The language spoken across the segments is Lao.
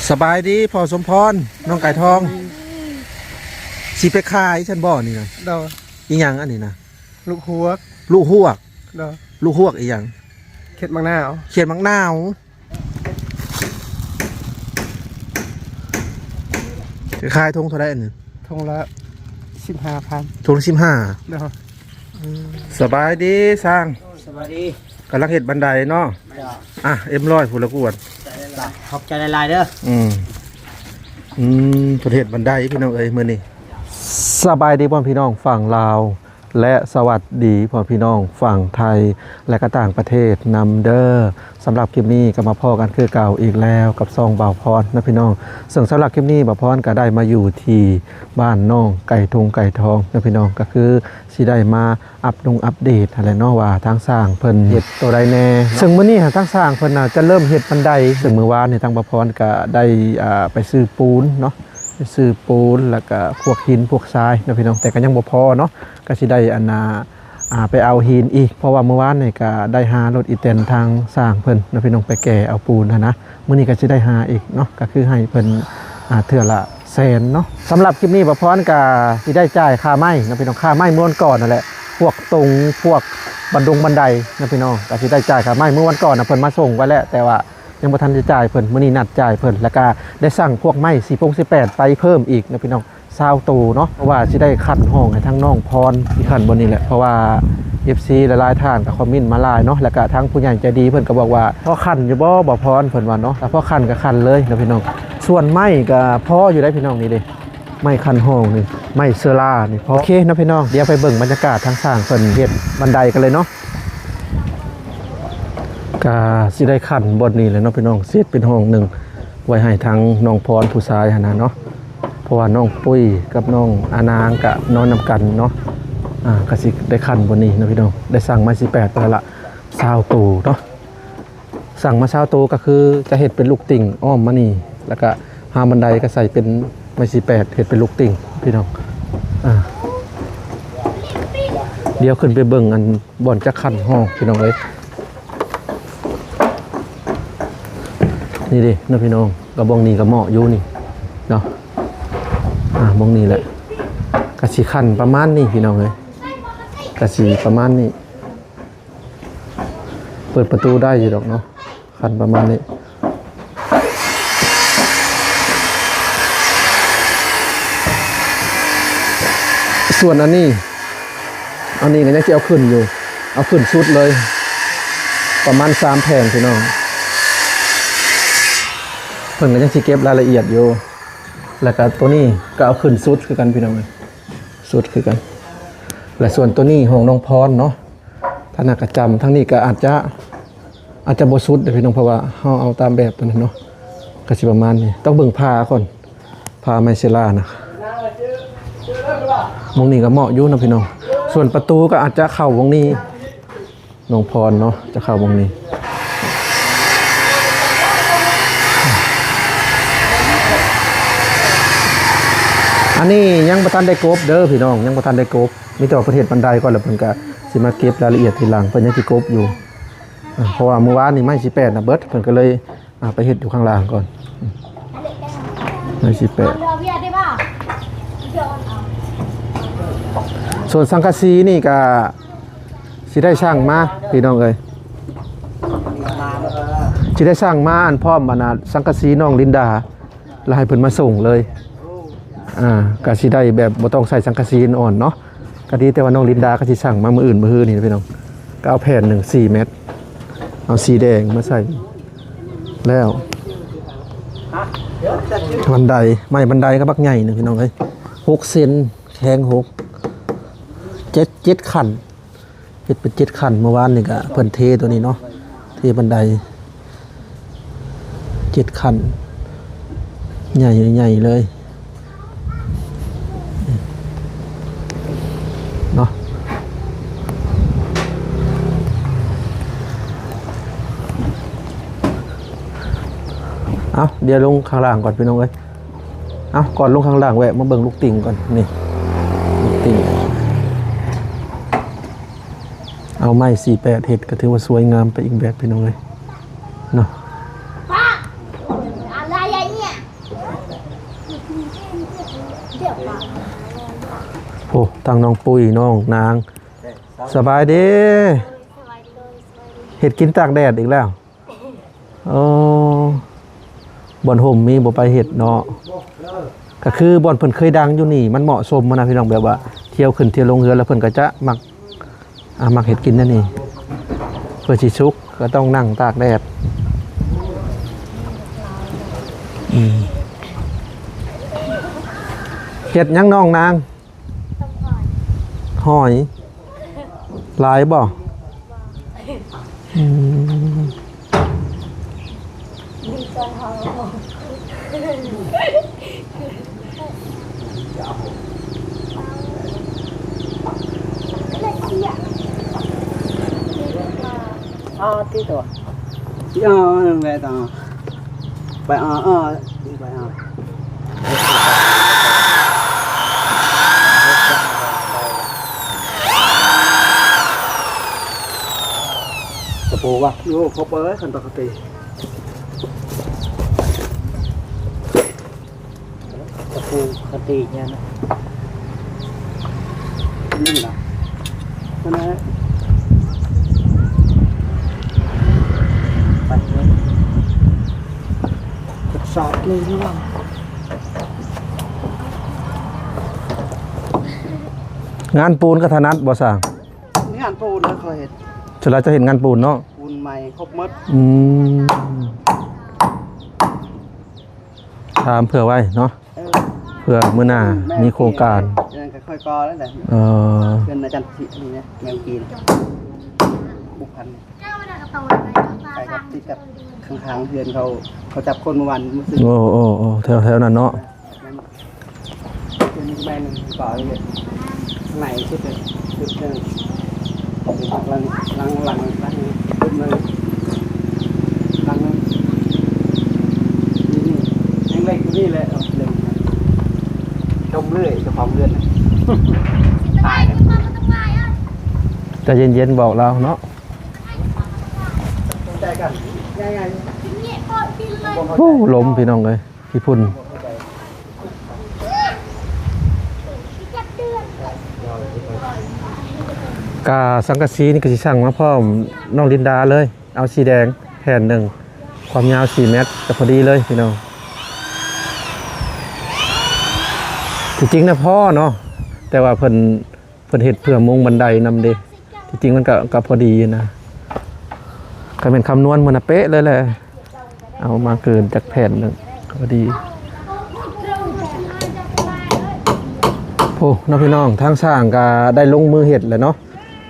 ສະບາຍດີພໍ່ສົມພອນ ນ້ອງໄກ່ທອງ ຊິໄປຂາຍຊັ້ນບໍ່ນີ້ນະ? ໂດຍ. ອີຫຍັງອັນນີ້ນະ? ລູກຮວກ. ລູກຮວກ? ໂດຍ. ລູກຮວກອີຫຍັງ? ເຂດໝາກນາວ. ເຂດໝາກນາວ. ຂາຍຖົງເທົ່າໃດອັນນີ້? ຖົງລະສິບຫ້າພັນ. ຖົງລະສິບຫ້າ. ໂດຍ. ສະບາຍດີຊ່າງ. ສະບາຍດີ. ກຳລັງເຮັດບັນໄດເນາະ. ເຈົ້າ. ອ່ະ ເອັມຮ້ອຍ ຜູ້ລະກວດ. ຂອບໃຈຫຼາຍໆເດີ. ອືມ ອືມ ເພິ່ນເຮັດບັນໄດພີ່ນ້ອງເອີຍ ມື້ນີ້. ສະບາຍດີພໍ່ພີ່ນ້ອງຝັ່ງລາວ ແລະ ສະຫວັດດີພໍ່ພີ່ນ້ອງຝັ່ງໄທ ແລະ ກະຕ່າງປະເທດນຳເດີ. ສຳລັບຄລິບນີ້ກໍມາພໍ້ກັນຄືເກົ່າອີກແລ້ວກັບຊ່ອງບ່າວພອນນະພີ່ນ້ອງ. ເຊິ່ງສຳລັບຄລິບນີ້ບ່າວພອນກໍໄດ້ມາຢູ່ທີ່ບ້ານນ້ອງໄກ່ທຸງໄກ່ທອງນະພີ່ນ້ອງ ກໍຄື ຊິໄດ້ມາອັບດົງອັບເດດຫັ້ນແຫຼະເນາະ ວ່າທາງຊ່າງເພິ່ນເຮັດໂຕໃດແດ່. ເຊິ່ງມື້ນີ້ຫັ້ນທາງຊ່າງເພິ່ນນະຈະເລີ່ມເຮັດບັນໄດ. ເຊິ່ງມື້ວານນີ້ທາງບ່າວພອນກະໄດ້ ອ່າ ໄປຊື້ປູນເນາະ ໄປຊື້ປູນ ແລ້ວກະພວກຫີນພວກຊາຍເນາະພີ່ນ້ອງ ແຕ່ກະຍັງບໍ່ພໍເນາະ ກະຊິໄດ້ອັນນ່າ ອ່າ ໄປເອົາຫີນອີກ ເພາະວ່າມື້ວານນີ້ກະໄດ້ຫາລົດອີແຕນທາງຊ່າງເພິ່ນເນາະພີ່ນ້ອງ ໄປແກ່ເອົາປູນຫັ້ນນະ. ມື້ນີ້ກະຊິໄດ້ຫາອີກເນາະ ກະຄືໃຫ້ເພິ່ນ ອ່າ ເທື່ອລະ ແສນເນາະ. ສຳລັບຄລິບນີ້ບ່າວພອນກະຊິໄດ້ຈ່າຍຄ່າໄມ້ເນາະພີ່ນ້ອງ ຄ່າໄມ້ມື້ວັນກ່ອນຫັ້ນແຫຼະ ພວກຕຸງ ພວກບັນດົງບັນໄດເນາະພີ່ນ້ອງ ກະຊິໄດ້ຈ່າຍຄ່າໄມ້. ມື້ວັນກ່ອນນະເພິ່ນມາສົ່ງໄວ້ແລ້ວ ແຕ່ວ່າຍັງບໍ່ທັນໄດ້ຈ່າຍເພິ່ນ ມື້ນີ້ນັດຈ່າຍເພິ່ນ ແລ້ວກະໄດ້ສັ່ງພວກໄມ້ສີ່ໂປ່ງສີ່ແປດໄປເພີ່ມອີກເນາະພີ່ນ້ອງ ຊາວໂຕເນາະ ເພາະວ່າຊິໄດ້ຂັ້ນຫ້ອງໃຫ້ທາງນ້ອງພອນ ຊິຂັ້ນບ່ອນນີ້ແຫຼະ ເພາະວ່າເອັຟຊີຫຼາຍໆທ່ານກະຄອມເມັນມາຫຼາຍເນາະ ແລ້ວກະທາງຜູ້ໃຫຍ່ໃຈດີເພິ່ນກະບອກວ່າ ພໍຂັ້ນຢູ່ບໍ່ ບ່າວພອນ ເພິ່ນວ່າເນາະ ຖ້າພໍຂັ້ນກະຂັ້ນເລີຍເນາະພີ່ນ້ອງ. ສ່ວນໄມ້ກະພໍຢູ່ໄດ໋ພີ່ນ້ອງ ນີ້ເດ້ ໄມ້ຂັ້ນຫ້ອງນີ້ ໄມ້ເຊີລານີ້ພໍ. ໂອເຄເນາະພີ່ນ້ອງ ດຽວໄປເບິ່ງບັນຍາກາດທາງຊ່າງເພິ່ນເຮັດບັນໄດກັນເລີຍເນາະ. ກະຊິໄດ້ຂັ້ນບ່ອນນີ້ແຫຼະເນາະພີ່ນ້ອງ ເຮັດເປັນຫ້ອງໜຶ່ງໄວ້ໃຫ້ທາງນ້ອງພອນຜູ້ຊາຍຫັ້ນນະເນາະ ເພາະວ່ານ້ອງປຸ້ຍກັບນ້ອງອານາງກະນອນນຳກັນເນາະ. ອ່າ ກະຊິໄດ້ຂັ້ນບ່ອນນີ້ເນາະພີ່ນ້ອງ ໄດ້ສັ່ງໄມ້ສີ່ແປດໄປແລ້ວລະ ຊາວໂຕເນາະ. ສັ່ງມາຊາວໂຕກະຄືຈະເຮັດເປັນລູກຕິ່ງອ້ອມມານີ້ ແລ້ວກະຫາບັນໄດກະໃສ່ເປັນໄມ້ສີ່ແປດ ເຮັດເປັນລູກຕິ່ງພີ່ນ້ອງ. ອ່າ ດຽວຂຶ້ນໄປເບິ່ງອັນບ່ອນຈັກຂັ້ນຫ້ອງພີ່ນ້ອງເອີຍ. ນີ້ເດ້ເນາະພີ່ນ້ອງ ກະບ່ອນນີ້ກະເໝາະຢູ່ນີ້ເນາະ. ອ່າ ບ່ອນນີ້ແຫຼະ ກະຊິຂັ້ນປະມານນີ້ພີ່ນ້ອງເອີຍ ກະຊິປະມານນີ້. ເປີດປະຕູໄດ້ຢູ່ດອກເນາະ ຂັ້ນປະມານນີ້. ສ່ວນອັນນີ້ ອັນນີ້ກະຍັງຊິເອົາຂຶ້ນຢູ່ ເອົາຂຶ້ນສຸດເລີຍ ປະມານສາມແຜ່ນພີ່ນ້ອງ. ເພິ່ນກະຍັງຊິເກັບລາຍລະອຽດຢູ່ ແລ້ວກະໂຕນີ້ກະເອົາຂຶ້ນສຸດຄືກັນພີ່ນ້ອງ ສຸດຄືກັນ. ແລະ ສ່ວນໂຕນີ້ຫ້ອງນ້ອງພອນເນາະ ທາງນັ້ນກະຈຳ ທາງນີ້ກະອາດຈະ ອາດຈະບໍ່ສຸດເດ້ພີ່ນ້ອງ ເພາະວ່າເຮົາເອົາຕາມແບບຕົວນັ້ນເນາະ ກະຊິປະມານນີ້. ຕ້ອງເບິ່ງຝາກ່ອນ ຝາໄມ້ເຊລານະ. ໝ່ອງນີ້ກະເໝາະຢູ່ເນາະພີ່ນ້ອງ. ສ່ວນປະຕູກະອາດຈະເຂົ້າໝ່ອງນີ້ ນ້ອງພອນເນາະ ຈະເຂົ້າໝ່ອງນີ້. ອັນນີ້ຍັງບໍ່ທັນໄດ້ກົບເດີພີ່ນ້ອງ ຍັງບໍ່ທັນໄດ້ກົບ ມີແຕ່ວ່າເພິ່ນເຮັດບັນໄດກ່ອນ ແລ້ວເພິ່ນກະຊິມາເກັບລາຍລະອຽດທີຫຼັງ ເພິ່ນຍັງຊິກົບຢູ່. ອ່າ ເພາະວ່າມື້ວານນີ້ໄມ້ສີ່ແປດນະເບິດ ເພິ່ນກະເລີຍ ອ່າ ໄປເຮັດຢູ່ຂ້າງລ່າງກ່ອນ ໄມ້ສີ່ແປດ. ສ່ວນສັງກະສີນີ້ກະຊິໄດ້ສັ່ງມາພີ່ນ້ອງເອີຍ ຊິໄດ້ສັ່ງມາ ອັນ ພ້ອມອັນນ່າ ສັງກະສີນ້ອງລິນດາ ແລ້ວໃຫ້ເພິ່ນມາສົ່ງເລີຍ. ອ່າ ກະຊິໄດ້ແບບບໍ່ຕ້ອງໃສ່ສັງກະສີອ່ອນເນາະ ກະດີ ແຕ່ວ່ານ້ອງລິນດາກະຊິສັ່ງມາມື້ອື່ນມື້ຮືນີ້ນະພີ່ນ້ອງ. ກະເອົາແຜ່ນໜຶ່ງສີ່ແມັດ ເອົາສີແດງມາໃສ່ ແລ້ວບັນໄດ ໄມ້ບັນໄດກະບັກໃຫຍ່ໜຶ່ງພີ່ນ້ອງເອີຍ ຫົກເຊັນ ແຂງຫົກ ເຈັດ ເຈັດຂັ້ນ ເຮັດເປັນເຈັດຂັ້ນ. ເມື່ອວານນີ້ກະເພິ່ນເທໂຕນີ້ເນາະ ເທບັນໄດເຈັດຂັ້ນ ໃຫຍ່ ໃຫຍ່ເລີຍເນາະ. ເອົາ ດຽວລົງຂ້າງລ່າງກ່ອນພີ່ນ້ອງເອີຍ. ເອົາ ກ່ອນລົງຂ້າງລ່າງແວະມາເບິ່ງລູກຕິ່ງກ່ອນ ນີ້ ລູກຕິ່ງ ເອົາໄມ້ສີ່ແປດເຮັດກະຖືວ່າສວຍງາມໄປອີກແບບພີ່ນ້ອງເອີຍເນາະ. ໂອ້ ທັງນ້ອງປຸ້ຍ ນ້ອງນາງ ສະບາຍດີ. ເຮັດກິນຕາກແດດອີກແລ້ວ. ອໍ ບ່ອນຮົ່ມມີບໍ່ໄປເຮັດເນາະ. ກະຄືບ່ອນເພິ່ນເຄີຍດັງຢູ່ນີ້ ມັນເໝາະສົມຫັ້ນນະພີ່ນ້ອງ ແບບວ່າທ່ຽວຂຶ້ນທ່ຽວລົງເຮືອນ ແລ້ວເພິ່ນກະຈະມັກ ອາ ມັກເຮັດກິນແນວນີ້. ເພື່ອຊິສຸກກະຕ້ອງນັ່ງຕາກແດດ. ອືມ ເຮັດຫຍັງນ້ອງນາງ? ຫອຍ ຫຼາຍບໍ່? ອືມ ອາ ຕິດຕົວ ອາ ແມ່ຕາ ໄປ ອາ ອາ ໄປ ອາ ຕະປູວະ ໂຍ ຄົບເອີຍ ຄັນປະກະຕິ ຕະປູ ຄັນຕີເນຍນະ ນີ້ນະ ນັ້ນແຫຼະ ປັດເງິນ ທົດສອບນີ້ຢູ່ວ່າ ງານປູນກໍຖະໜັດບໍ່ຊ່າງ? ງານປູນນະ ຂ້ອຍເຮັດ ສ່ວນຫຼາຍຈະເຮັດງານປູນເນາະ ປູນໃໝ່ຄົບໝົດ. ອືມ ຖາມເພື່ອໄວ້ເນາະ ເອີ ເພື່ອມື້ໜ້າ ອືມ ມີໂຄງການ ແມ່ນ ກໍຄ່ອຍກໍ່ແລ້ວແຫຼະ ເອີ ເພິ່ນອາຈານທິນີ້ນະ ແມ່ນກີນ ບຸກພັນ ໃກ້ກັບຕິດກັບຂ້າງໆເຮືອນເຂົາ ເຂົາຈັບຄົນເມື່ອວານ ໂອ້ ໂອ້ ໂອ້ ແຖວ ແຖວນັ້ນເນາະ. ເປັນແມ່ນບໍ່ເຮັດ ໃນສຸດເລີຍ ສຸດເລີຍ ຫຼັງ ຫຼັງ ຫຼັງ ຫຼັງ ສຸດເລີຍ ຫຼັງໜຶ່ງ ນີ້ ນີ້ ຍັງເລັກຢູ່ນີ້ແຫຼະ ເອົາເລັກ ດົມເລື້ອຍ ເຈົ້າຂອງເຮືອນນະ ຕາຍແລ້ວ ໃຈເຢັນໆ ບອກລາວເນາະ ໃຈກັນ ງ່າຍໆ ໂອ້ ລົມ ພີ່ນ້ອງເອີຍ. ຂີ້ຝຸ່ນ ກາສັງກະສີນີ້ກໍຊິສັ່ງມາພ້ອມນ້ອງລິນດາເລີຍ ເອົາສີແດງແຜ່ນໜຶ່ງ ຄວາມຍາວສີ່ແມັດ ກໍພໍດີເລີຍພີ່ນ້ອງ. ທີ່ຈິງນະພໍເນາະ ແຕ່ວ່າເພິ່ນ ເພິ່ນເຮັດເພື່ອມຸງບັນໄດນຳເດ້ ທີ່ຈິງມັນກະ ກະພໍດີນະ ຄັນແມ່ນຄຳນວນມັນນະເປະເລີຍແຫຼະ ເອົາມາເກີນຈັກແຜ່ນໜຶ່ງກະພໍດີ. ໂອ້ ເນາະພີ່ນ້ອງ ທາງຊ່າງກະໄດ້ລົງມືເຮັດແລ້ວເນາະ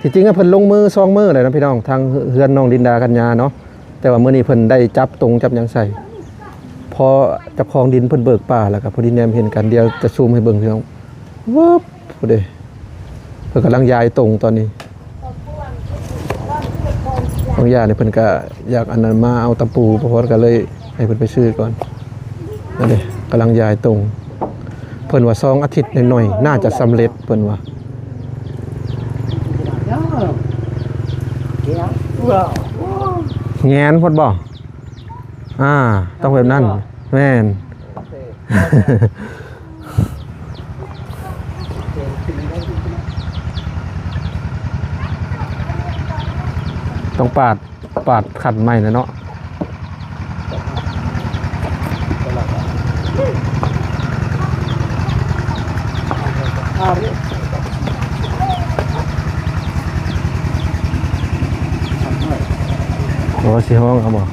ທີ່ຈິງອະເພິ່ນລົງມືສອງມື້ແລ້ວເນາະພີ່ນ້ອງ ທາງເຮືອນນ້ອງລິນດາກັນຍາເນາະ ແຕ່ວ່າມື້ນີ້ເພິ່ນໄດ້ຈັບຕົງຈັບຫຍັງໃສ່ ເພາະເຈົ້າຂອງດິນເພິ່ນເບີກປ່າ ແລ້ວກະພໍດີແນມເຫັນກັນ ດຽວຈະຊູມໃຫ້ເບິ່ງພີ່ນ້ອງ ວຶບ ພຸ້ນເດ້ ເພິ່ນກຳລັງຢາຍຕົງຕອນນີ້ ບາງຢ່າງນີ້ເພິ່ນກະຢາກອັນນັ້ນມາເອົາຕະປູ ປະພອນກະເລີຍໃຫ້ເພິ່ນໄປຊື້ກ່ອນ ນັ້ນເດ້ ກຳລັງຢາຍຕົງ ເພິ່ນວ່າສອງອາທິດໜ້ອຍໆ ໜ້າຈະສຳເລັດ ເພິ່ນວ່າ ແງນໂພດບໍ່? ອ່າ ຕ້ອງແບບນັ້ນ ແມ່ນ ຕ້ອງປາດ ປາດຂັນໃໝ່ແຫຼະເນາະ ໂອ້ ຊິຮ້ອງເອົາບໍ່?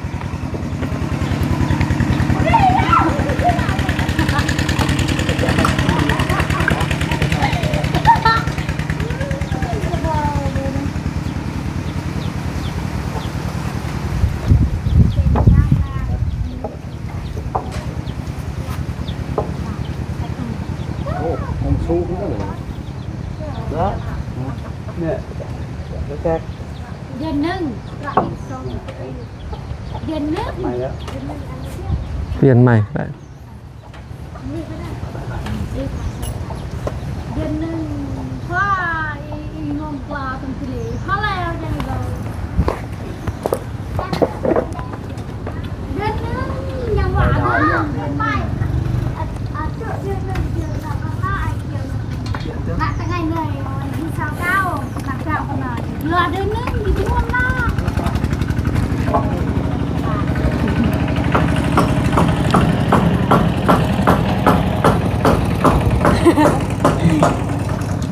ໂອ້ ມັນສູງເດ້ ເນາະ ເດືອນໜຶ່ງ ເດືອນໜຶ່ງ ໃໝ່ແລ້ວ ປ່ຽນໃໝ່ໄດ້ ເດືອນໜຶ່ງ ພາອີ່ ອີ່ງອມກວ່າເປັນທະເລ ພາແລ້ວຈັ່ງໃດ ເດືອນໜຶ່ງ ຍັງວ່າເດືອນໜຶ່ງ ເດືອນໜຶ່ງ ອາ ອາ ເດືອນໜຶ່ງ ເດືອນໜຶ່ງ ໄປໄດ້ເລີຍ ວັນທີຊາວເກົ້າ ຫຼັງຈາກເພິ່ນມາເຫຼືອເດືອນໜຶ່ງຢູ່ທີ່ພຸ້ນເນາະ.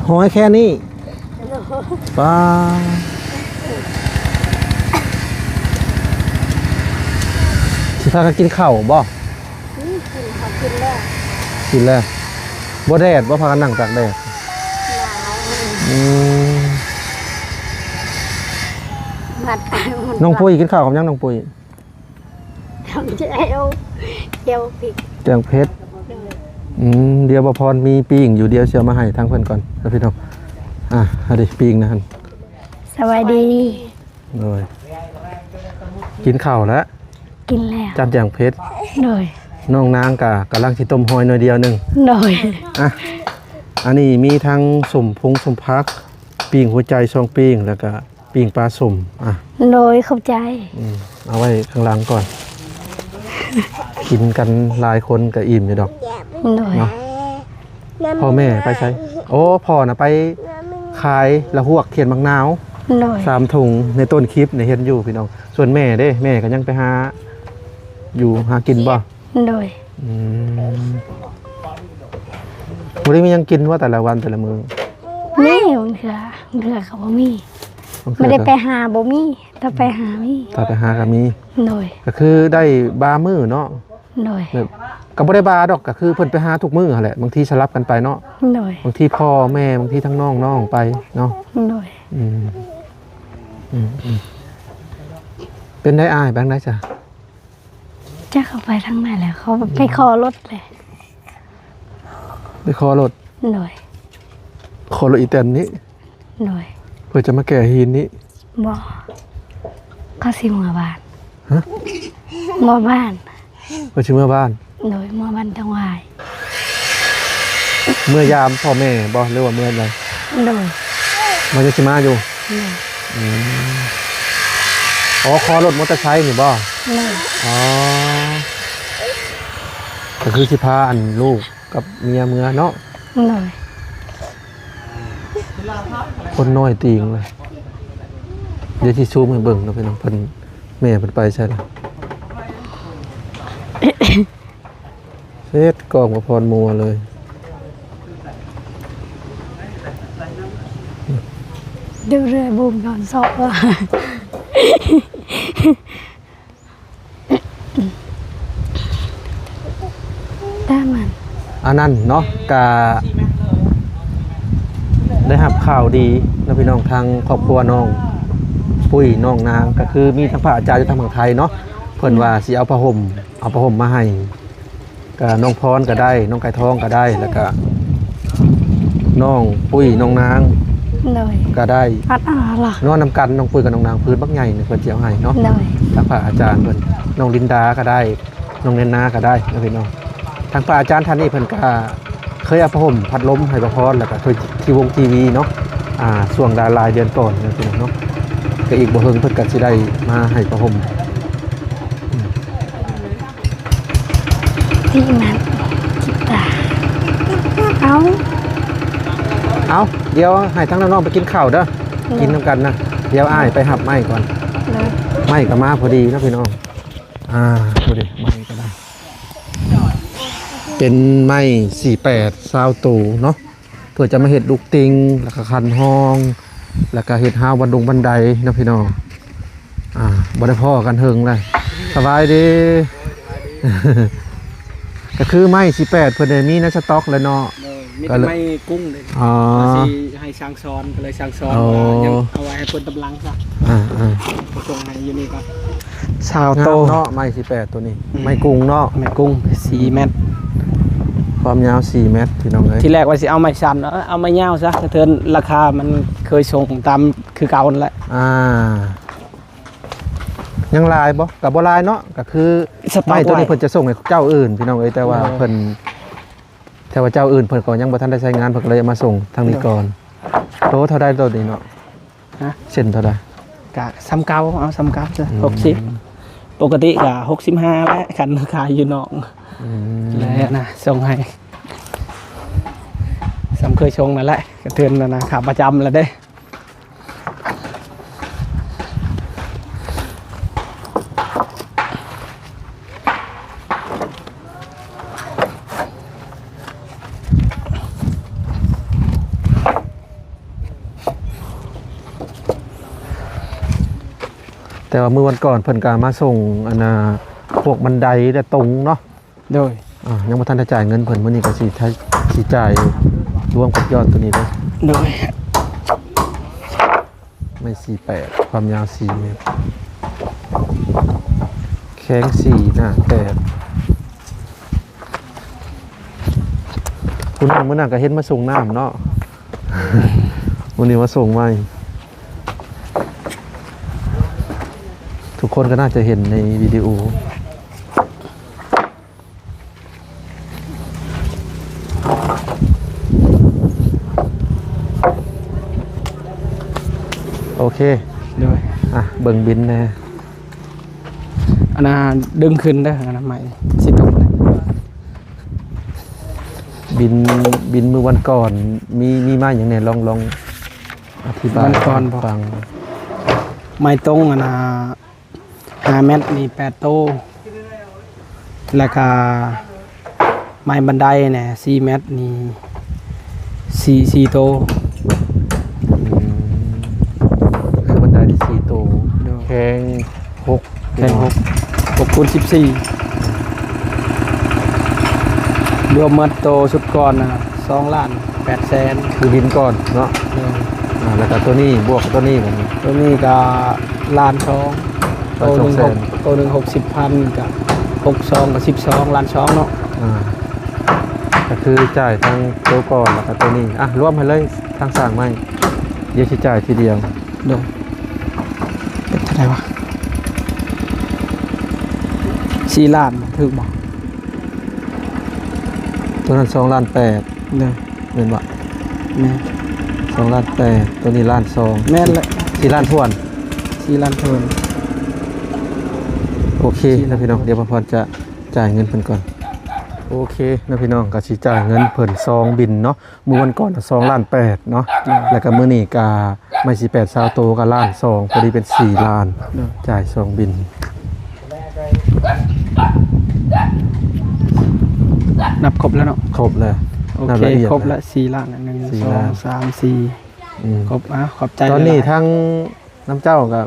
ຫ້ອຍແຄ່ນີ້ ປ້າ ຊິພາກັນກິນເຂົ້າບໍ່? ນີ້ກິນເຂົ້າກິນແລ້ວ ກິນແລ້ວ. ບໍ່ແດດບໍ່? ພາກັນນັ່ງຕາກແດດ ໜາວ. ອືມ ມັດ ນ້ອງປຸ້ຍກິນເຂົ້າກັບຫຍັງ ນ້ອງປຸ້ຍ? ຕຳແຈ່ວ ແຈ່ວພິກ ແຈ່ວເຜັດ. ອືມ ດຽວບ່າວພອນມີປີ້ງຢູ່ ດຽວຊິເອົາມາໃຫ້ທາງເພິ່ນກ່ອນນະພີ່ນ້ອງ. ອ່າ ອັນນີ້ປີ້ງນະຫັ້ນ. ສະບາຍດີ. ໂດຍ ກິນເຂົ້າແລ້ວ? ກິນແລ້ວ. ຈຳແຈ່ວເຜັດ. ໂດຍ. ນ້ອງນາງກະກຳລັງຊິຕົ້ມຫອຍໜ້ອຍດຽວໜຶ່ງ. ໂດຍ. ອ່ະ ອັນນີ້ມີທັງສົ້ມພົງສົ້ມຜັກ, ປີ້ງຫົວໃຈສອງປີ້ງ ແລ້ວກະ ປີ້ງປາສົ້ມ. ອ່ະ ໂດຍ ຂອບໃຈ. ອືມ ເອົາໄວ້ຂ້າງຫຼັງກ່ອນ ກິນກັນຫຼາຍຄົນກະອີ່ມຢູ່ດອກ. ໂດຍ. ເນາະ ພໍ່ແມ່ໄປໃສ? ໂອ້ ພໍ່ນະໄປຂາຍລະຫວກຂຽນໝາກນາວ. ໂດຍ. ສາມຖົງໃນຕົ້ນຄລິບນີ້ເຫັນຢູ່ພີ່ນ້ອງ. ສ່ວນແມ່ເດ້? ແມ່ກະຍັງໄປຫາຢູ່ຫາກິນບໍ່? ໂດຍ. ອືມ ບໍ່ໄດ້ມີຫຍັງກິນບໍ່ແຕ່ລະວັນແຕ່ລະມື້? ມີ ບາງເທື່ອ ບາງເທື່ອກະບໍ່ມີ. ບາງເທື່ອ ບໍ່ໄດ້ໄປຫາບໍ່ມີ ຖ້າໄປຫາມີ ຖ້າໄປຫາກະມີ. ໂດຍ. ກະຄືໄດ້ບາງມື້ເນາະ. ໂດຍ. ແບບກະບໍ່ໄດ້ບາງດອກ ກະຄືເພິ່ນໄປຫາທຸກມື້ຫັ້ນແຫຼະ ບາງທີສະຫຼັບກັນໄປເນາະ. ໂດຍ. ບາງທີພໍ່ແມ່ ບາງທີທັງນ້ອງໆໄປເນາະ. ໂດຍ. ອືມ ອືມ ອືມ ເປັນໄດອ້າຍ ໄປທາງໃດຊະ? ຈັກເຂົາໄປທາງໃດແລ້ວ ເຂົາໄປຂໍລົດແຫຼະ. ໄປຂໍລົດ? ໂດຍ. ຂໍລົດອີແຕນນີ້? ໂດຍ. ເພື່ອຈະມາແກ່ຫີນນີ້? ບໍ່ ເຂົາຊິເມືອບ້ານ. ຮະ? ເມືອບ້ານ. ເພິ່ນຊິເມືອບ້ານ? ໂດຍ. ເມືອບ້ານຕາງຫວາຍ ເມືອຢາມພໍ່ແມ່ບໍ່ ຫຼືວ່າເມືອໃດ? ໂດຍ. ມັນຍັງຊິມາຢູ່? ໂດຍ. ອືມ ອໍ ຂໍລົດມໍເຕີໄຊນີ້ບໍ່? ໂດຍ. ອໍ ກະຄືຊິພາອັນລູກ ກັບເມຍເມືອເນາະ. ໂດຍ. ຄົນນ້ອຍຕີງເລີຍ. ດຽວຊິຊູມໃຫ້ເບິ່ງເນາະພີ່ນ້ອງ ເພິ່ນ ແມ່ເພິ່ນໄປໃສລະ. ເຮັດກອງມາພອນມົວເລີຍ. ເດີເຮືອບູມນອນຊອກວ່າ ຕາມັນ ອັນນັ້ນເນາະ ກະໄດ້ຮັບຂ່າວດີເນາະພີ່ນ້ອງ ທາງຄອບຄົວນ້ອງປຸ້ຍ ນ້ອງນາງ ກະຄືມີທັງພະອາຈານຢູ່ທາງຝັ່ງໄທເນາະ ເພິ່ນວ່າຊິເອົາຜ້າຫົ່ມ ເອົາຜ້າຫົ່ມມາໃຫ້ ກະນ້ອງພອນກະໄດ້ ນ້ອງໄກ່ທອງກະໄດ້ ແລ້ວກະນ້ອງປຸ້ຍ ນ້ອງນາງ ໂດຍ ກະໄດ້ ອັດອາລະ ນອນນຳກັນ ນ້ອງປຸ້ຍກັບນ້ອງນາງ ພື້ນບັກໃຫຍ່ນີ້ເພິ່ນຊິເອົາໃຫ້ເນາະ. ໂດຍ. ທາງພະອາຈານເພິ່ນ ນ້ອງລິນດາກະໄດ້ ນ້ອງແນນນາກະໄດ້ເນາະພີ່ນ້ອງ. ທາງພະອາຈານທ່ານນີ້ເພິ່ນກະເຄີຍເອົາຜ້າຫົ່ມພັດລົມໃຫ້ບ່າວພອນ ແລ້ວກະເຄີຍທີ່ວົງທີວີເນາະ ອ່າ ຊ່ວງຫຼາຍໆເດືອນກ່ອນເນາະພີ່ນ້ອງເນາະ. ກະອີກບໍ່ເຫິງເພິ່ນກະຊິໄດ້ມາໃຫ້ຜ້າຫົ່ມ ອືມ. ຕີມັນ ກິນຕາ ເອົາ ເອົາ ດຽວໃຫ້ທັງນ້ອງໆໄປກິນເຂົ້າເດີ ໂດຍ ກິນນຳກັນນະ. ດຽວອ້າຍໄປຮັບໄມ້ກ່ອນ ໂດຍ ໄມ້ກະມາພໍດີເນາະພີ່ນ້ອງ. ອ່າ ພໍດີ ໄມ້ກະໄດ້ ເປັນໄມ້ສີ່ແປດ ຊາວໂຕເນາະ. ເພື່ອຈະມາເຮັດລູກຕິ່ງ ແລ້ວກະຄັນຮອງ ແລ້ວກະເຮັດຮາວບັນດົງບັນໄດເນາະພີ່ນ້ອງ. ອ່າ ບໍ່ໄດ້ພໍ້ກັນເຫິງແລ້ວ. ສະບາຍດີ. ກະຄືໄມ້ສີ່ແປດເພິ່ນໄດ້ມີໃນສະຕັອກແລ້ວເນາະ. ໂດຍ. ມີແຕ່ໄມ້ກຸ້ງເດ້. ອໍ ວ່າຊິໃຫ້ຊ່າງສອນ ກະເລີຍຊ່າງສອນ ໂອ້ ວ່າຍັງເອົາໄວ້ໃຫ້ເພິ່ນຕຳຫຼັງຊະ. ອ່າໆ ສົ່ງໃຫ້ຢູ່ນີ້ກ່ອນ. ຊາວໂຕເນາະ ໄມ້ສີ່ແປດໂຕນີ້. ອືມ ໄມ້ກຸ້ງເນາະ ໄມ້ກຸ້ງສີ່ແມັດ ຄວາມຍາວສີ່ແມັດພີ່ນ້ອງເອີຍ. ທີແລກວ່າຊິເອົາໄມ້ສັ້ນ ເອີ ເອົາໄມ້ຍາວຊະ ສະເທືອນລາຄາມັນເຄີຍສົ່ງຕາມຄືເກົ່າຫັ້ນແຫຼະ. ອ່າ ຍັງຫຼາຍບໍ່? ກະບໍ່ຫຼາຍເນາະ ກະຄືສະຕັອກໄວ້ ໄມ້ໂຕນີ້ເພິ່ນຈະສົ່ງໃຫ້ເຈົ້າອື່ນພີ່ນ້ອງເອີຍ ແຕ່ວ່າ ໂດຍ ເພິ່ນ ແຕ່ວ່າເຈົ້າອື່ນເພິ່ນກໍຍັງບໍ່ທັນໄດ້ໃຊ້ງານ ເພິ່ນກໍເລີຍເອົາມາສົ່ງທາງນີ້ກ່ອນ. ໂລເທົ່າໃດໂຕນີ້ເນາະ? ຮະ? ເສັ້ນເທົ່າໃດ? ກະສ່ຳເກົ່າ ເອົາສ່ຳເກົ່າຊະ. ອືມ ຫົກສິບ ປົກກະຕິກະຫົກສິບຫ້າແຫຼະ ຄັນຂາຍຢູ່ນອກ. ອືມ ແລ້ວນະ ສົ່ງໃຫ້ສ ນຳເຄີຍຊົງນັ້ນແຫຼະ ກະເທີນນັ້ນນະ ຂາປະຈຳລະເດ້. ແຕ່ວ່າມື້ວັນກ່ອນເພິ່ນກະມາສົ່ງ ອັນນ່າ ພວກບັນໄດແລະຕົງເນາະ. ໂດຍ ອ່າ ຍັງບໍ່ທັນໄດ້ຈ່າຍເງິນເພິ່ນ ມື້ນີ້ກໍຊິ ຊິຈ່າຍລວມກັບຍອດຕົວນີ້ເດີ. ໂດຍ ໄມ້ສີ່ແປດ ຄວາມຍາວສີ່ແມັດ ແຂ້ງສີ່ ໜ້າແປດ. ຜູ້ນັ້ນ ມື້ນັ້ນກໍເຫັນມາສົ່ງນ້ຳເນາະ ມື້ນີ້ມາສົ່ງໃໝ່. ທຸກຄົນກໍໜ້າຈະເຫັນໃນວິດີໂອ. ໂອເຄ ໂດຍ ອ່ະ ເບິ່ງບິນແດ່. ອັນນັ້ນດຶງຂຶ້ນເດີ ອັນນັ້ນໄມ້ຊິຕົກແລ້ວ. ບິນ ບິນມື້ວັນກ່ອນ ມີ ມີໄມ້ຫຍັງແດ່? ລອງ ລອງອະທິບາຍ ວັນກ່ອນບໍ? ໃຫ້ຟັງ. ໄມ້ຕົງ ອັນນ່າ ຫ້າແມັດນີ້ແປດໂຕ ແລ້ວກະໄມ້ບັນໄດແນ່ສີ່ແມັດນີ້ສີ່ ສີ່ໂຕ. ອືມ ຄືບັນໄດນີ້ສີ່ໂຕ. ໂດຍ ແຂ້ງຫົກ ແຂ້ງຫົກ ຫົກຄູນສິບສີ່ ລວມໝົດໂຕຊຸດກ່ອນນະ ສອງລ້ານແປດແສນ ຄືບິນກ່ອນເນາະ. ໂດຍ ອ່າ ແລ້ວກະໂຕນີ້ ບວກກັບໂຕນີ້ບັດນີ້ ໂຕນີ້ກະລ້ານສອງ ໂຕໜຶ່ງ ຫົກ ໂຕໜຶ່ງຫົກສິບພັນ ກະຫົກສອງກະສິບສອງ ລ້ານສອງເນາະ. ອ່າ ກະຄືຈ່າຍທັງໂຕກ່ອນ ແລ້ວກະໂຕນີ້ ອ່ະ ລວມໃຫ້ເລີຍ ທາງສ້າງໃໝ່ ດຽວຊິຈ່າຍທີດຽວ. ໂດຍ ເປັນເທົ່າໃດວະ? ສີ່ລ້ານ ຖືກບໍ່? ໂຕນັ້ນສອງລ້ານແປດ. ໂດຍ ແມ່ນບໍ່? ແມ່ນ ສອງລ້ານແປດ ໂຕນີ້ລ້ານສອງ. ແມ່ນແຫຼະ ສີ່ລ້ານຖ້ວນ ສີ່ລ້ານຖ້ວນ. ໂອເຄນະພີ່ນ້ອງ ດຽວພອນຈະຈ່າຍເງິນເພິ່ນກ່ອນ. ໂອເຄນະພີ່ນ້ອງ ກະຊິຈ່າຍເງິນເພິ່ນສອງບິນເນາະ. ມື້ວັນກ່ອນສອງລ້ານແປດເນາະ ແລ້ວກະມື້ນີ້ກະໄມ້ສີ່ແປດຊາວໂຕກະລ້ານສອງ ພໍດີເປັນສີ່ລ້ານ. ໂດຍ ຈ່າຍສອງບິນ ນັບຄົບແລ້ວເນາະ? ຄົບແລ້ວ. ໂອເຄ ນັບລະອຽດ ຄົບແລ້ວ ສີ່ລ້ານ ໜຶ່ງ ສີ່ ສອງ ລ້ານ ສາມ ສີ່. ອືມ ຄົບ ອ່າ ຂອບໃຈ. ຕອນນີ້ທາງນຳເຈົ້າກະ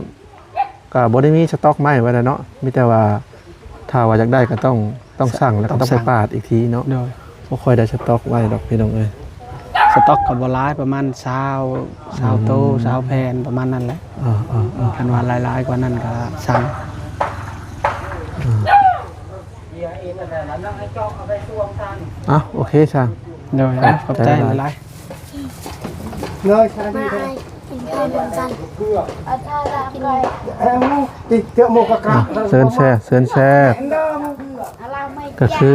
ກະບໍ່ໄດ້ມີສະຕັອກໄມ້ໄວ້ແລ້ວເນາະ ມີແຕ່ວ່າຖ້າວ່າຢາກໄດ້ກໍຕ້ອງ ຕ້ອງສັ່ງ ແລ້ວກໍຕ້ອງໄປປາດອີກທີເນາະ. ໂດຍ ບໍ່ຄ່ອຍໄດ້ສະຕັອກໄວ້ດອກພີ່ນ້ອງເອີຍ. ສະຕັອກກໍບໍ່ຫຼາຍ ປະມານຊາວ ຊາວໂຕ ອືມ ຊາວແຜ່ນ ປະມານນັ້ນແຫຼະ. ເອີໆໆ ຄັນວ່າຫຼາຍໆກວ່ານັ້ນກໍສັ່ງ. ເອີ ເອົາ ໂອເຄ ຊ່າງ. ໂດຍ ຂອບໃຈຫຼາຍໆ. ເລີຍ ມາ ກິນເຂົ້ານຳກັນ ເອົາທາດຳກ່ອນ ເອົາ ຕິເທື່ອໝູກະກະ ອ່ະ ເຊີນແຊບ ເຊີນແຊບ. ກໍຄື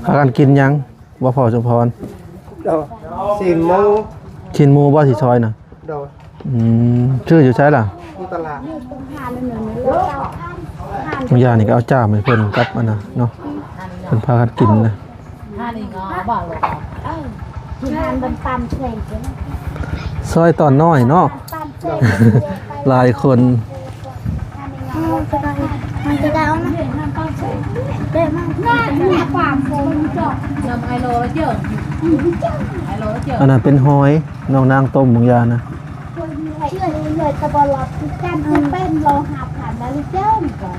ພາກັນກິນຫຍັງບໍ່ ພໍ່ສົມພອນ? ຊີ້ນໝູ ຊີ້ນໝູບໍ່ ຊິຊອຍນະ? ໂດຍ. ອືມ ຊື້ຢູ່ໃສລະ? ຢູ່ຕະຫຼາດ. ບາງຢ່າງນີ້ກໍເອົາຈາມໃຫ້ເພິ່ນກັບອັນນະເນາະ ເພິ່ນພາກັນກິນນະ. ຊອຍຕອນນ້ອຍເນາະ ຫຼາຍຄົນ. ອັນນັ້ນເປັນຫອຍ ນ້ອງນາງຕົ້ມບາງຢ່າງນະ. ເຊື່ອເລີຍ ຕະບອລອດຄືກັນ ເປັນໂລຫ້າພັນນະ ລູກເຈົ້າ.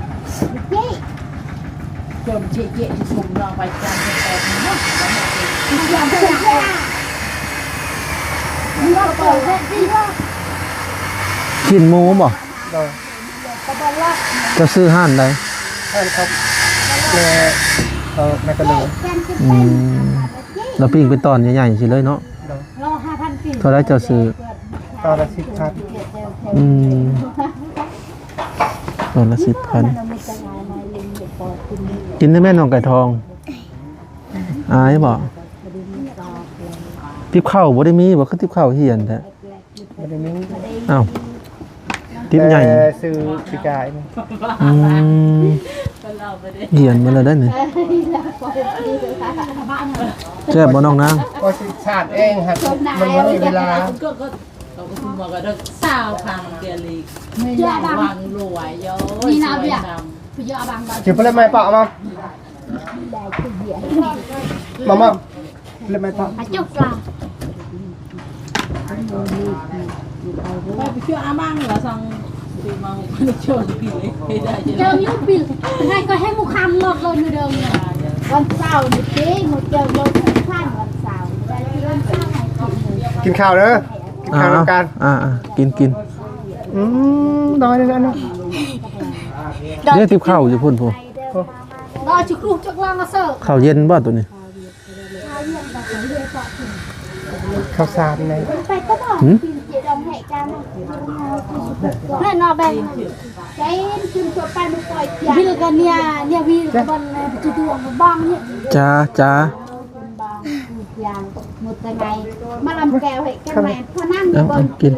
ຊີ້ນໝູບໍ່? ໂດຍ. ເຈົ້າຊື້ຮ້ານໃດ? ຮ້ານເຂົາແມ່ ເອີ ແມ່ກະເລີ. ອືມ ລະປີ້ງເປັນຕອນໃຫຍ່ໆ ຊີ້ເລີຍເນາະ. ໂດຍ. ເທົ່າໃດເຈົ້າຊື້? ຕອນລະສິບພັນ. ອືມ ຕອນລະສິບພັນ. ກິນໄດ້ແມ່ນ້ອງໄກ່ທອງ? ອາຍບໍ່? ຕິບເຂົ້າບໍ່ໄດ້ມີບໍ່? ຄືຕິບເຂົ້າຫ້ຽນແທ້? ບໍ່ໄດ້ມີ. ອ້າວ ຕິບໃຫຍ່. ແຕ່ຊື້ປີກາຍນີ້. ອືມ. ເຢັນມາແລ້ວໄດ໋ນີ້. ແຊບບໍ່ນ້ອງນາງ? ກໍຊິຊາດເອງຫັ້ນ ມັນບໍ່ມີເວລາ. ກໍ ກໍ ກໍ ກໍ ຊາວພັນເກລີ ເຈົ້າບັງ ວັງຫຼວຍໂຍ ນີ້ນະ ເບຍ ສວຍງາມ ເຈົ້າບັງ ຊິເພິ່ນໄດ້ໄມ້ປະມາ ມາ ມາ ເລີຍໄມ້ປະ ອາ ຈົກລະ ໄປເຊື່ອອາມັງລະ ສັງ ເຈີມຢູປິລ ໃຫ້ກໍໃຫ້ໝູ່ຄຳລົດລົງຢູ່ເດີມ. ວັນເສົານີ້ຕິ ໝູ່ເຈົ້າລົດຄັນວັນເສົາ ໄດ້ທີ່ວັນເສົາໃຫ້ກິນ ກິນເຂົ້າເດີ ກິນເຂົ້ານຳກັນ. ອ່າໆ ກິນ ກິນ ອືມ ນ້ອຍນັ້ນນະ ເດ້ ຕິບເຂົ້າຢູ່ພຸ້ນພຸ້ນ. ລາວຈຸກລຸກຈຸກລັງເສີ ເຂົ້າເຢັນບໍ່ໂຕນີ້? ເຂົ້າສານແນ່ ຫືມ ແມ່ນເນາະ ແບ່ງ ບິນກັນເນຍ ເນຍ ບິນກັນບັງນີ້ ຈ້າ ຈ້າ ມາລຳແກ້ວໃຫ້ກັນແມ່ນ ເທົ່ານັ້ນ ເອົາ ເອົາ ກິນ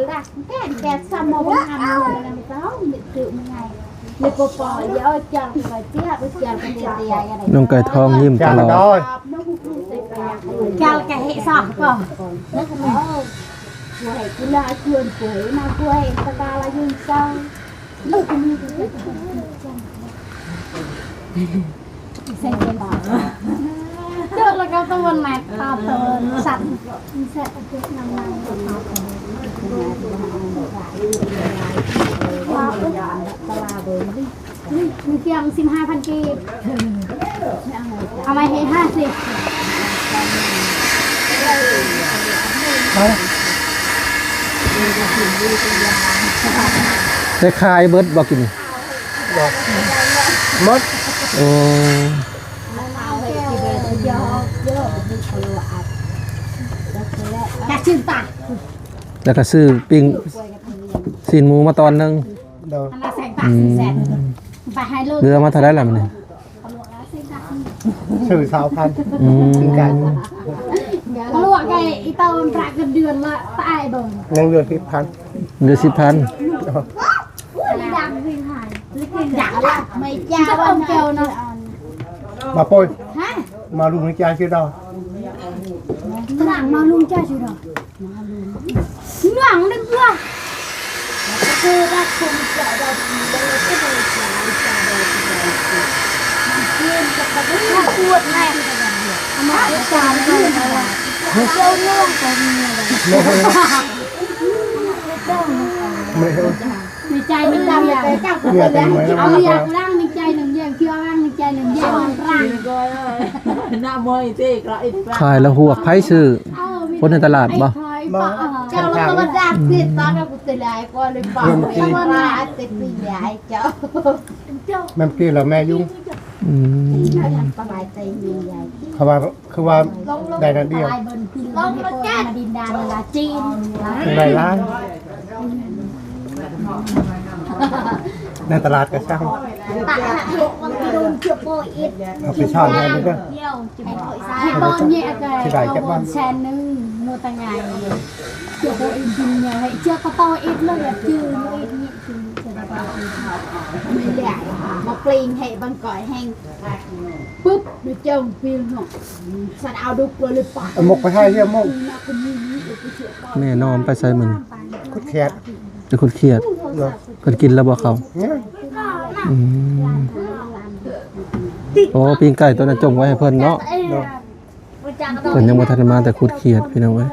ແກ່ນແກ່ນຊຳມາບໍ່ທັນເລີຍ ເຮົາມີຕື່ມໃຫຍ່. ນ້ອງໄກ່ທອງຍິ້ມຕະຫຼອດ. ມີພຽງສິບຫ້າພັນກີບ ເອົາໄວ້ໃຫ້ຫ້າສິບ ໄດ້ຂາຍເບິດບໍ່ກິນນີ້? ໝົດ. ໂອ້ ແລ້ວກໍຊື້ປີ້ງຊີ້ນໝູມາຕອນໜຶ່ງ. ໂດຍ ອັນລະແສນປາຍ ອືມ ສີ່ແສນ ໄປໃຫ້ເລີກ ເຫຼືອມາເທົ່າໃດລະມື້ນີ້? ຊື້ຊາວພັນ ອືມ ກິນໄກ່ ລວກໄກ່ອີເຕົາ ມັນປະກັນເດືອນລະຕາຍບໍ່? ຍັງເຫຼືອສິບພັນ ເຫຼືອສິບພັນ ດັງເພງຫາຍ ຢາກລະໄມ່ຈ້າວ່າແກ້ວນະ ມາໂປ້ຍ ຮະ ມາລຸງໃຫ້ຈ່າຍຊື່ດອກ ມາລຸງຈ່າຍຊື່ດອກ. ໃນໃຈໜຶ່ງຢ່າງ ເອົາຢາກລ້າງໃນໃຈໜຶ່ງຢ່າງ ເພື່ອລ້າງໃນໃຈໜຶ່ງຢ່າງ ລ້າງ. ຂາຍລະຫວກ ໃຜຊື້? ຄົນໃນຕະຫຼາດບໍ່? ເຈົ້າລະກໍມາດັກຕິດຕາມ ອືມ ແມ່ນກີ້ລະແມ່ຍຸງ ອືມ ເຂົາວ່າ ຄືວ່າໄດ້ນັ້ນດຽວ ໄດ້ຫຼາຍ ໃນຕະຫຼາດກະຊ່າງ ເອົາໄປຊ່ອນໃຫ້ເດີ ຊິໄດ້ຈັກວັນ ແສນໜຶ່ງ ໂນຕະງາຍ ເຈົ້າໂຕອີກ ເຈົ້າກໍໂຕອີກເລີຍ ຈື່ອີກນີ້ ມາເປງໃຫ້ບັງກອຍແຮງ ປຶບ ເຈົ້າປີນເນາະ ສັນເອົາດຸກເລີຍປະ ໝົກໄປໃຫ້ເຮຍໝົກ ແມ່ນ້ອມໄປໃສມື້ນີ້? ຂຸດຂຽດ ໄປຂຸດຂຽດ ເພິ່ນກິນແລ້ວບໍ່ເຂົ້າ? ອືມ ໂອ້ ປີ້ງໄກ່ໂຕນັ້ນຈົ່ງໄວ້ໃຫ້ເພິ່ນເນາະ ເພິ່ນຍັງບໍ່ທັນມາແຕ່ຂຸດຂຽດ ພີ່ນ້ອງເອີຍ.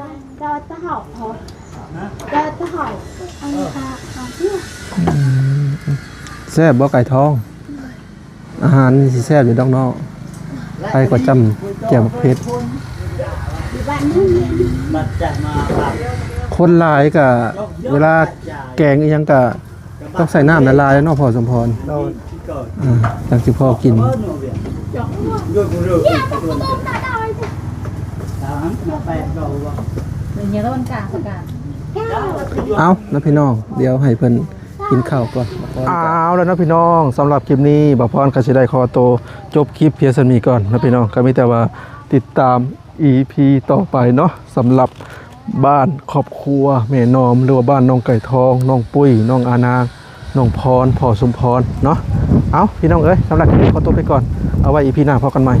ອືມ ແຊບບໍ່ໄກ່ທອງ? ອາຫານນີ້ຊິແຊບຢູ່ດອກເນາະ ໄຂ່ກໍຈ້ຳແຈ່ວບັກເຜັດ. ຄົນຫຼາຍກະ ເວລາແກງອີ່ຫຍັງກະ ຕ້ອງໃສ່ນ້ຳຫຼາຍໆເນາະ ພໍ່ສົມພອນ ໂດຍ ອ່າ ຈັ່ງຊິພໍກິນ. ເອົາລະພີ່ນ້ອງ ດຽວໃຫ້ເພິ່ນກິນເຂົ້າກ່ອນ. ເອົາລະເນາະພີ່ນ້ອງ ສຳລັບຄລິບນີ້ ບ່າວພອນກໍຊິໄດ້ຂໍໂຕຈົບຄລິບພຽງສ່ຳນີ້ກ່ອນເນາະພີ່ນ້ອງ ກໍມີແຕ່ວ່າຕິດຕາມ ອີພີ ຕໍ່ໄປເນາະ ສຳລັບບ້ານຄອບຄົວແມ່ນອມ ຫຼືວ່າບ້ານນ້ອງໄກ່ທອງ ນ້ອງປຸ້ຍ ນ້ອງອານາງ ນ້ອງພອນ ພໍ່ສົມພອນເນາະ. ເອົ້າ ພີ່ນ້ອງເອີຍ ສຳລັບຄລິບນີ້ຂໍຕົວໄປກ່ອນ ເອົາໄວ້ອີພີໜ້າພໍ້ກັນໃໝ່.